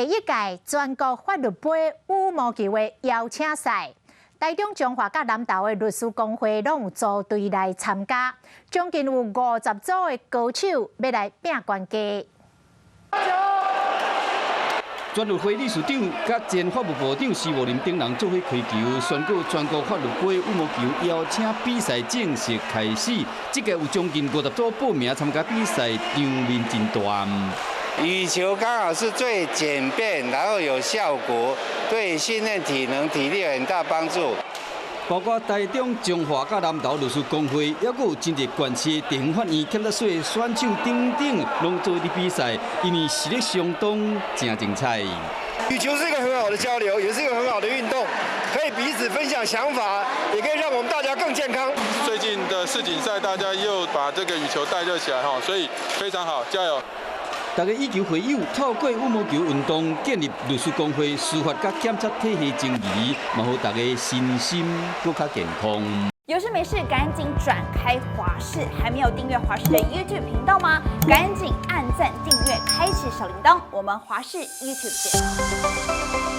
第一屆全國法律杯羽毛球的邀請賽，台中彰化佮南投的律師公會攏有組隊來參加，將近有50組的高手欲來拚懸低。全律會理事長佮前法務部長施沃林等人做伙開球，宣告全國法律杯羽毛球邀請比賽正式開始。這屆有將近50組報名參加比賽，場面真大。羽球剛好是最簡便，然後有效果，對訓練體能、體力有很大幫助。包括台中、彰化佮南投律師公會，猶閣有真濟縣市地方法院、檢察所選手等等，攏做佇比賽，因為實力相當，誠精彩。羽球是一個很好的交流，也是一個很好的運動，可以彼此分享想法，也可以讓我們大家更健康。最近的世錦賽，大家又把這個羽球帶熱起來哈，所以非常好，加油！大家羽球會友透過羽毛球運動建立律師公會司法佮檢察體系情誼，嘛予大家身心閣較健康。有事沒事趕緊轉開華視，還沒有訂閱華視的 YouTube 頻道嗎？趕緊按讚訂閱，開啟小鈴鐺。我們華視 YouTube 見。